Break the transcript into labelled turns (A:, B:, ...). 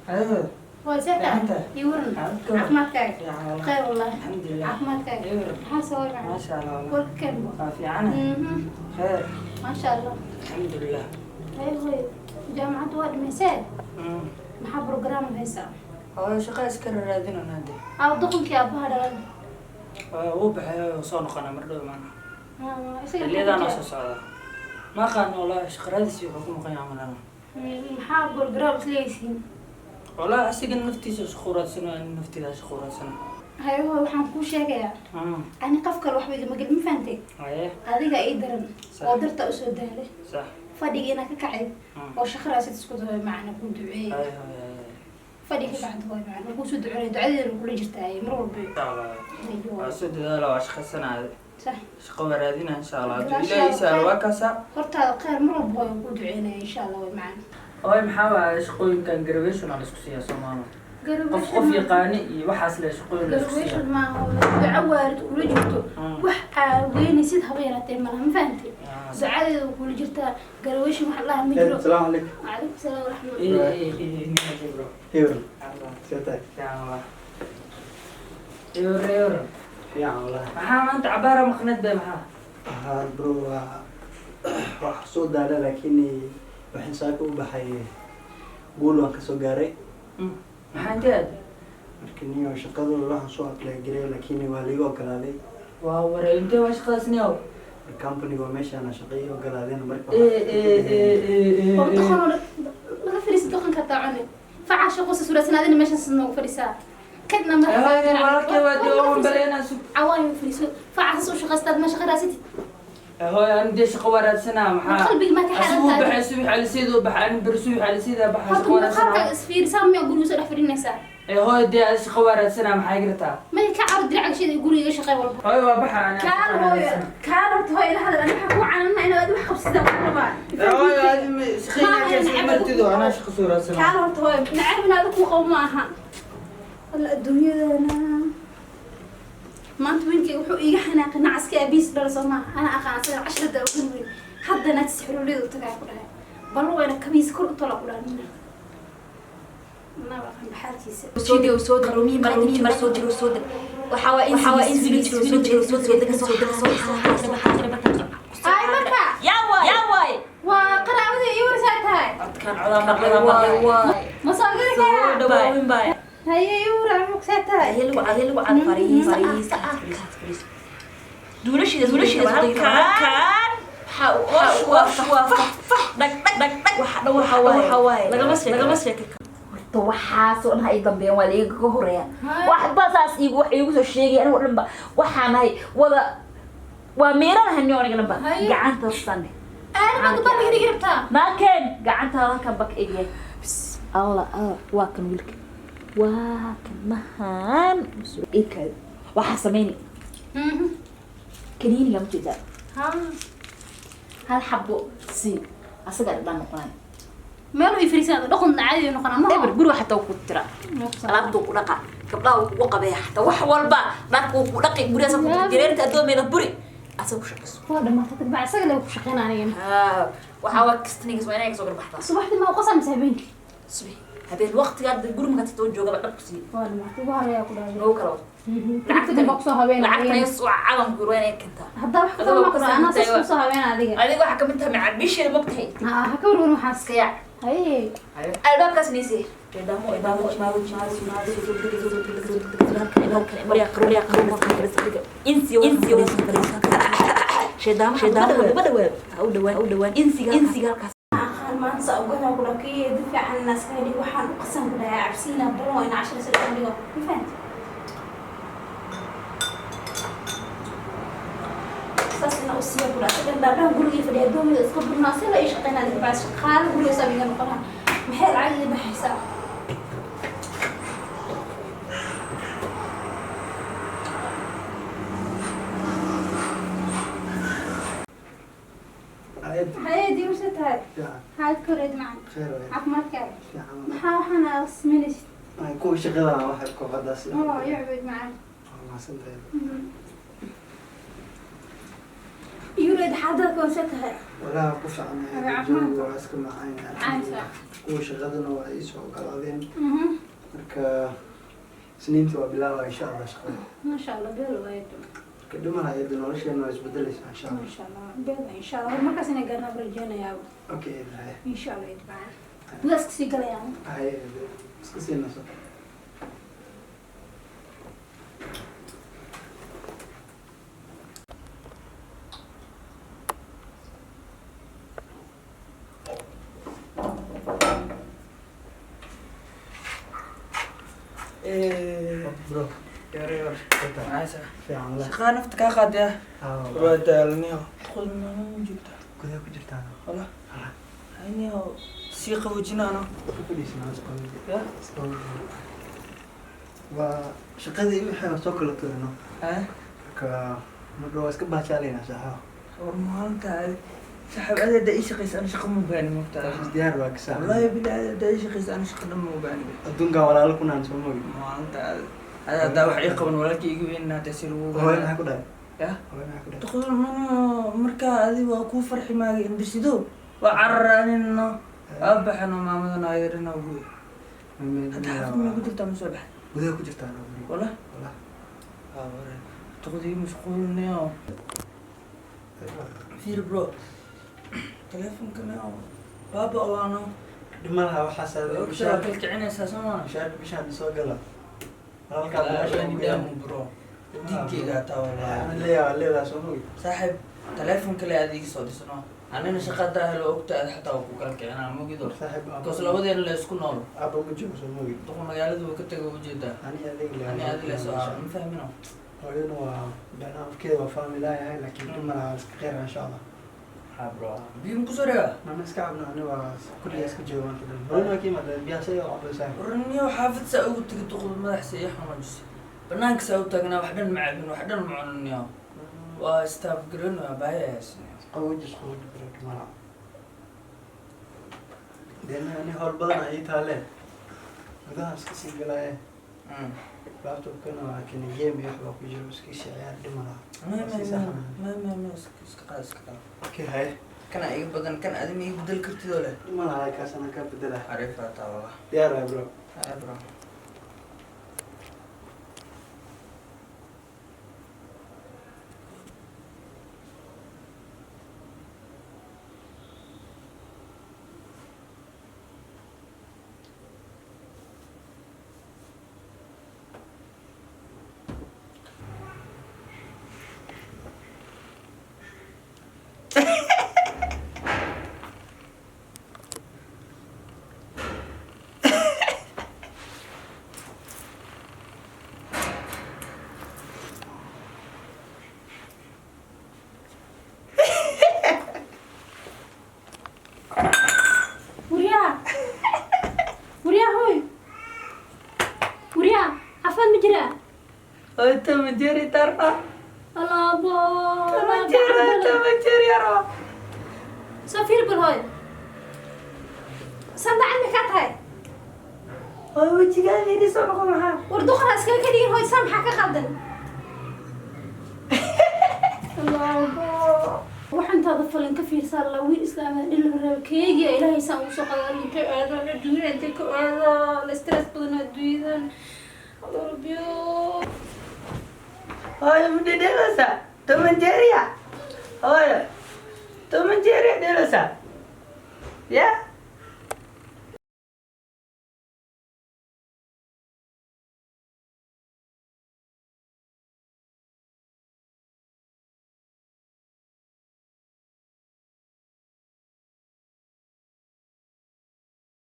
A: Ayo.
B: Waa see tahay?
A: Fiican tahay.
B: Ii waran.
A: Caafimaadkaaga?
B: Caafimaadkaaga?
A: Fiican wallah.
B: Khayr wallahi.
A: Alxamdulilah.
B: Caafimaadkaaga?
A: Ii waran.
B: Maxaa soo waran?
A: Maasha Allah wallah.
B: Warka keen bo.
A: Waa fiicanahay. Khayr.
B: Maasha Allah.
A: Alxamdulilah.
B: Haye hooyo, jaamacadda waa dhamaysee? Maxaa program haysaa?
A: Hooyo, shaqa iska raadinayna hadde.
B: Aa, doqonkii aabbaha dhalan.
A: Waa wuu baxay oo soo noqonaa mar dhow maana.
B: Ah, isaga
A: Xilliyadaan oo
B: maxaa
A: soo socda. Ma aqaan wallahi, shaqa raadis wuxuu ku maqan yahay camal.
B: Maxaa program isleeysiin?
A: Wallahi asiga naftiisa shaqo raadsanayo, ani nafteyda shaqo raadsanayo.
B: Haye hooyo, waxaan kuu sheegayaa. Ani qof kale waxba igama gelin, ma fahantay?
A: Haye.
B: Adiga ii daran
A: Sax.
B: oo darta usoo daalay.
A: Sax.
B: Fadhiga inaad ka kacid oo shaqo raadsid isku dayo macna kuu duceeyay.
A: Haye haye haye.
B: Fadhiga ka kacdo hooyo macna kuu soo duceeyay, ducadeeda kula jirtaa mar walba.
A: Insha Allah.
B: Hayo.
A: Waa soo dadaala, waa shaqaysanaya.
B: Sax.
A: Shaqo waa raadinaya insha Allah. Hadduu
B: Gadaashaada
A: Ilaahay sahlo
B: khayr.
A: waa kaasaa.
B: Hortaada khayr mar walba hooyo kuu duceynaya insha Allah way macna.
A: Hooyo, maxaa waaye shaqooyinkan graduation aa la isku siiyaa Soomaaliya. Qof qof yaqaani iyo waxaas le shaqooyin la isku
B: Graduation
A: siiyaa.
B: maaha, duco waarid kula jirto. Wax aa weynaysid haba yaraatee malaha, ma fahantay?
A: Ah, sax.
B: Ducadeeda kula jirtaa, graduation wax laha ma jiro.
C: السلام عليكم.
B: Calaykum salaam waraxmat.
A: Eh, eh, eh, eh, bro.
C: هيرو.
A: Allah.
C: سيتك.
A: Fiican wallah. Ewer, ewer.
C: fiican والله.
A: Maxaa maanta cabaara maqnad bay maxaa?
C: Haa bro, wax soo daala, laakiin waxaan saaka u baxay guul waan kasoo gaaray.
A: Maxaa intee aad?
C: Marka niyo shaqada waxaan soo apply garay, laakiin waa liiga ogolaaday.
A: Waa waray, intee waa shaqadaas niyow?
C: Company waa meeshaan shaqo ii ogolaadeen marka.
A: Eh, eh, eh, eh, eh,
B: Oo
A: eh.
B: doqon oo laga fadhiisa doqonka taacune. Faca shaqo sa suurasan adina meeshaas noogu fadhiisaa. Kadna
A: Eh, hooyo, walaalkay waa dee waan baleynaa sug.
B: Cawaayo fadhiiso. Faca sas u shaqaystaad ma shaqa raasatid.
A: Eh, hooyo, ani dee shaqo waa raadsanaa maxaa?
B: Qalbiga maa ka
A: Asigu
B: xaaran
A: baxay subax aliseeduu baxay, ani beri subax aliseedaa baxay,
B: Horta
A: shaqo waa raadsanaa.
B: muuqaalkaaga isfiirisaa miyaa guriga soo dhex fadhinaysaa?
A: Eh, hooyo, dee adi shaqo waa raadsanaa, maxaa iga rabtaa?
B: May ka caro dirac shida guriga iga shaqay walba.
A: Hooyo, waa baxa ani.
B: Kaan hooyo, kaan horta hooyo ila hadal, ani waxaa kuu cananna inaad wax qabsida ku rabaa.
A: Eh, hooyo, adi shaqeynaa kaasi martido, anaa shaqo soo raadsanaa.
B: Kaan horta hooyo, nacab inaad ku qabo ma aha. Alla adduunyadana. Maanta wiilkayga wuxuu iiga xanaaqay nacaskii aabihiis dhala soo maaha. Ana aqaan asaga casharada ugu weyn. Haddana sixiruliyada u tagaa ku dhahay. Bal wayna kabiis kor u tola ku dhahay nina. Anaa aqaan baxaalkiisa.
D: Soo dir, soo dir, qaroomihi mar soo dir, soo dir. Waxaa waa in soo soo dir, soo dir, soo dir, soo dir.
B: Ay marka.
D: Yaa waay, yaa waay.
B: Waa qaraabadii ii warsaa tahay.
D: Codkaan codaa maqlay waay.
B: Ma soo geli
D: Soo
B: karaa?
D: dhawaawin baay.
B: Haye ii waraa mugsaa tahay.
D: Hel waca, hel waca, fariis fariis fariis. Duulashiida, duulashiida halkaan waxa waa fax fax dhag dhag dhag dhag. Waxa dhow waxa waaye lagama sheeki karo.
E: Horta waxaasoo dhan ha ii dambeeyaan, waa laigaga horeeya. Waxba saas iigu wax iigu soo sheegaya anigo dhan ba waxaan ahay wada waa miiranahay niyo aniga dhan ba.
B: Haye.
E: Gacanta sane.
B: Aana ma gabadha iga rabtaa?
E: Maakeen gacantaada halkan bak egyahay. Allah Allah, waa kan wiilka, waa kan mahaan ikaado waxaa sameyni kaniiniga ma jeedaa?
B: Ha.
E: Hal xabo sii, asaga dhan noqonay.
B: Meel ii fariisaa dhaqan caadi noqonaa ma.
E: Eber guriga xataa wuu ku tira, alaabtuu ku dhaqa, gabdhaha wuu kugu qabeeya, xataa wax walba dharka wuu ku dhaqi, gurigaas ku jireerta addoomeeda buri asaga ku shaqayso.
B: Waa dhamaatay tag baa isaga leeyahay ku shaqeynaa aniga.
E: Haa, waxaa waa kastanigas waa inay kasoo garbaxdaa.
B: Subaxdii ma qosam mise habeenkii?
E: Subax, habeen waqtiga hadda guri markaa tagtoo joogaba dhab ku sii.
B: Waa dhamaatay waa halayaa ku dhahay.
E: Noogu kala wado.
B: Lacagta dambe kusoo habeen.
E: Lacagtan iyo calanku waa inay keentaa.
B: Haddaa wax ka ma qura anaa saas kusoo habeen adiga.
E: Adiga waxaa kamid tahay macaamiisheeda, mogtahay.
B: Ha ha ka warwarin waxaas.
E: Iska yaac.
B: Haye.
E: Albaabkaas niisee.
B: Aqaan maanta saa uga ku dhahay kii fiican naas ka dhig waxaan u qasan ku dhahay cabsiina balo in cashar sida u dhigo. Ma fahanti? Saas ina u siiya ku dhahay dhan dhaadhaha gurigii fadhiya doomida iska burnaa si la ii shaqeynaa adiga baa shaqaale guriga sabiga noqonaa maxay lacag ii baxaysaa? Haye diiwsha tahay.
C: Fiican.
B: Maxaad koreed macan?
C: Khayr waay.
B: Caafimaadkaaga?
C: Fiican.
B: Maxaa waxaana samaynaysid?
C: Ay, kuwa shaqada waxay kooxdaas.
B: Oo yacbud macan.
C: Waa mahadsantahay.
B: Yureed xaalada koonsa tahay.
C: Walaa ku fiicnay, jawiga waa iska macaan yahay.
B: Caansa.
C: Kuwa shaqadana waa ii soo ogolaadeen. Marka Isniinta waa bilaabaa insha Allah shaqada.
B: Maasha Allah, beel waayo.
C: Marka dhimana iyada nolosheena waa isbedelaysaa insha Allah.
B: Maasha Allah, beel insha Allah. Markaas inay gaarnaa rajeynayaa.
C: Okay, haye.
B: Insha Allah idbaan. Gudaas kasii galayaan.
C: Haye, iska sii naso. Bro, fiican walahi.
A: Shaqaa nafta kaa qaadaya.
C: Haa,
A: waa daalniyo. Duqda maama ma joogtaa?
C: Gudaha ku jirtaa.
A: Wala hayniyo sii qaboojinaano.
C: Iska fadhiisanaa, iska qaboojin.
A: Ya.
C: Iska qaboojin. Waa shaqadii wixii aan soo kala turino. Marka marka waa iska baashaalaynaa saaxiib.
A: War maalinta saaxiib adeeda ii shaqaysa, ana shaqa ma ubaani mogtaa.
C: Waxaas diyaar waa ka saaxiib.
A: Wallahi bilahi adeeda ii shaqaysa, ana shaqa dhan ma ubaani.
C: Adduunka walaalo ku naan soo mogi.
A: Maalinta ada haddaa wax ii qaban walaalkii iga weyn hadda si lagu
C: Hooyo maxaa ku dhahay?
A: Ya.
C: Hooyo maxaa ku dhahay?
A: Duqda markaa adi waa kuu farxi maagay indhisido waa cararaanino waa baxano maamadana ayadhana guy. Hadda xaafad ma ku jirtaa, ma soo baxay?
C: Gudaha ku jirtaa noo guriga.
A: Wala.
C: Walahi.
A: Ware duqdii mashquulinayo. Fiir bro, teleefonkana baaba waano.
C: Dhimalaha waxaas aad
A: ogtaa kal kicinaysaa soo maa.
C: Bishaan bishaan soo gala. Walaalkaa meesha ugu
A: daamu bro, diigkeyga hataa wallahi.
C: Aan leeyahay leedahay soo mogi.
A: Saaxiib, teleefon kale aad iga soo dhisno, anina shaqadaa helo ogta aad xataa waa ku kala kicinaa mogido.
C: Saaxiib aabba.
A: Because labadeena la isku nool.
C: Aabba ma joogo soo mogi.
A: Duqu magaalada wuu ka taga ujeedaa.
C: Ani adiga leeyahay.
A: Ani adi la soo haro ma fahmino.
C: Hooyaduna waa beenaa afkeeda waa fahmi laayahay, laakiin dhimalaha waa iska kheyr insha Allah.
A: Ha bro, biyo ma kusoo reeba?
C: Mama iska cabno, ani waa kulligaa iska jooga maanta dhan. Hooyaduna waa ka yimaada biyaha say oo cabaysaa.
A: Warniyo xaafad saa ugu tegay duqda madaxsa iyo xanuujisay banaanka saa u taagnaa, wax dhan ma cabin, wax dhan ma cuniniyo, waa istaaf garan, waa baahi haysan.
C: Qaboojis qabooji bro, dhimalaha. Dee ani howl badan aa ii taalee. Gudaha iska sii galaaye. Laptopkana waa kani game iyo wax baa ku jiro, iska sii ciyaar dhimalaha.
A: Ma
C: Waa sii
A: ma
C: saxanaa.
A: ma ma iska qaad, iska qaad.
C: Okay, haye.
A: Kana iga badan kan adi ma iga bedel kartid oo leh.
C: Dhimalaha kaasana kaa bedela.
A: Xariifaa taa wallah.
C: Diyaar waay bro.
A: Haye bro.
B: Wariyaa. Wariyaa hooy. Wariyaa, caafimaad ma jiraa?
A: Tamajeri tarfa.
B: Alaabo.
A: Tamajeri yaro.
B: Soo fiir bal hooy. Sandacad ma kaa tahay?
A: Hooy wejigaa fiiri soo noqon maxaa?
B: War duqana iskaga ka dhigin hooy, saa maxaa ka qaldan? Alaabo. Waxaan taada falan ka fiirsaa la wiil islaama dhil reeb keegiya Ilaahay saan ugu soo qadaa intay aado adduunyada intay ka aado la stress badan adduunyadan Rabbiyo.
A: Hooyo ma dhedheelaysaa? Tamajeriya. Hooyo. Tamajeriya dheelaysaa? Ya?